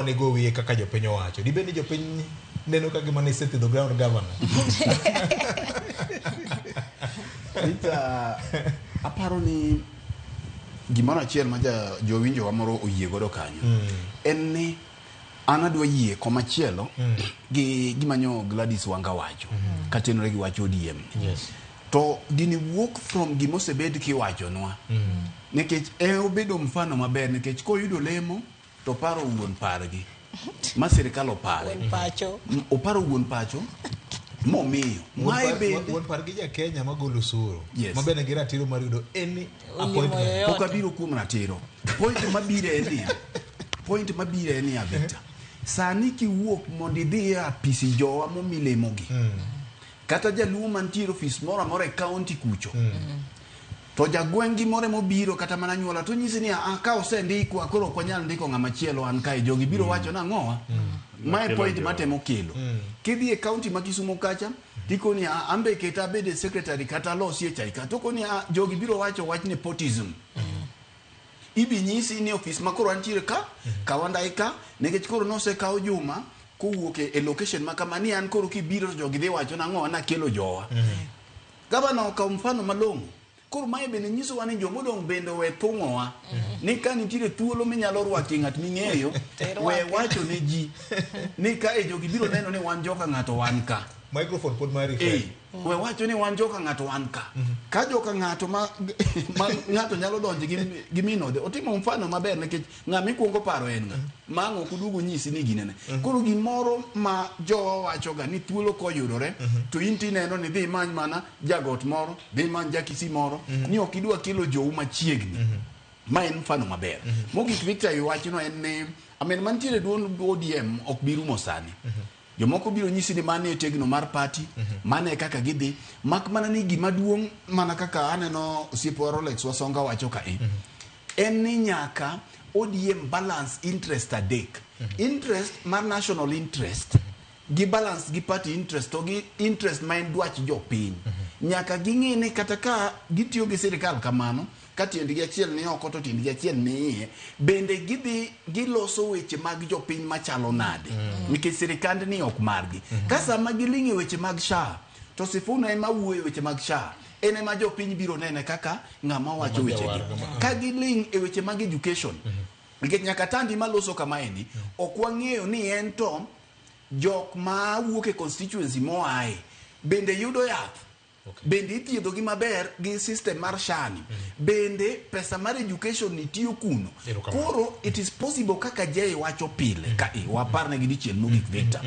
Onego wiye kaka jopiny owacho. Dibed ni jopiny neno ka gima nisethiedho ground governor. Peter, aparo ni gimoro achiel ma ja jowinjowa moro oyie godo kanyo en ni an adwa yie komachielo gi gima nyo Gladys Wanga wacho katenore gi wach ODM ni. Yes. To gini wuok from gima osebed kiwachonwa nikech e obedo mfano maber nikech koyudo lemo to oparo wuon pargi ma sirikal opare. Wuon pacho. Oparo wuon pacho momiyo. Mae bende Wuon pargi ja Kenya magolo osuru. Yes. Ma bende gi ratiro mar yudo any Olimo appointment. yoyote. Pok abiro kuom ratiro. Point mabiro en niya. Point mabiro en niya Victor. Sani kiwuok mondo idhi e apisi jowa momi lemogi. Kata jaluo mantiere ofis moro amora e county kucho. To jagweng' gi moro emobiro kata mana anyuola to onyisi ni ah ka osendikwa koro ok wanyal ndiko ng'ama chielo an kae jogi biro wacho nang'owa. Mae Makelo point jowa. matemo kelo. Kidhi e county ma Kisumo kacha tikoni ah ambe keta abed e secretary kata alosie chai ka tokoni ah jogi biro wacho wach nepotism. Ibi nyisi ni ofis ma koro antiere ka, kawa ndai ka, nikech koro nosekaw Juma kowuok e location ma kama ni an koro kibiro to jogi dhi wacho nang'owa nakelo jowa. Gavana okawo mfano malong'o. Koro mae bende nyisowa ni jomodong' bende owe thung'owa. Ni ka nitiere thuolo minyalo rwakie ng'at ming'eyo, we wacho ne ji ni kae jogi biro neno ni wan joka ng'ato wan ka. Microphone pod mari. Eh, we wacho ni wan joka ng'ato wan ka. Ka joka ng'ato ma, ma ng'ato nyalo donjo gi, gi min ode, otimo mfano maber nikech ng'ama ikwongo paro en ng'a. Ma ang' ok oduog onyisi ni ginene. Koro gimoro ma jowa wachoga ni thuolo koyudore, to in tineno ni dhi imany mana jagot moro, dhi imany jakisi moro, ni ok idwa kelo jou machiegni. Ma en mfano maber. Mogik Victor e wachno en ni, amen mantiere e duond ODM ok bi rumo sani. Jomoko biro nyisi ni mano e tegno mar party, mano e kaka gidhi. Mak mana ni gima duong' mana kaka aneno osiepewa Rolex Wasonga wacho kae, en ni nyaka ODM balance interest adek. Interest mar national interest, gi balance gi party interest to gi interest ma en dwach jopiny. Nyaka ging'i ni kata ka gitiyo gi sirikal kamano, ka tiendgi achiel ni oko to tiendgi achiel ni iye, bende gidhi giloso weche mag jopiny machalo nade? Nikech sirikand ni ok margi. Ka sama giling' e weche mag SHA, to Sifuna ema wuoyo e weche mag SHA, en ema jopiny biro nene kaka ng'ama wacho wechegi. Ka giling' e weche mag education, nikech nyaka tandi maloso kamaendi, ok wang'eyo ni en to jok ma wuok e constituency moaye bende yudo yath. Bende ithiedho gi maber gi system mar SHA ni. Bende pesa mar education ni tiyo kuno. Koro it is possible kaka Jay wacho pile ka e waparne gi dichiel mogik Victor.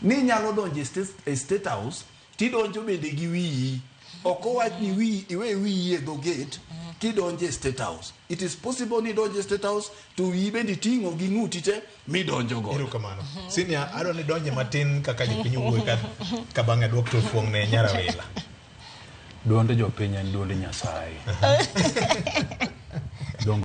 Ni nyalo donjo e state, e state house tidonjo bende gi wiyi. Ok owach ni wiyi iwe wiyi e dho gate kidonjo e state house. It is possible ni idonjo e state house to wiyi bende iting'o gi ng'uti te midonjo godo. Erokamano. Senior, adwa ni donje matin kaka jopiny owuoyo ka, ka bang'e aduok to fuong' ne Nyarawila. Duond jopiny en duond Nyasaye.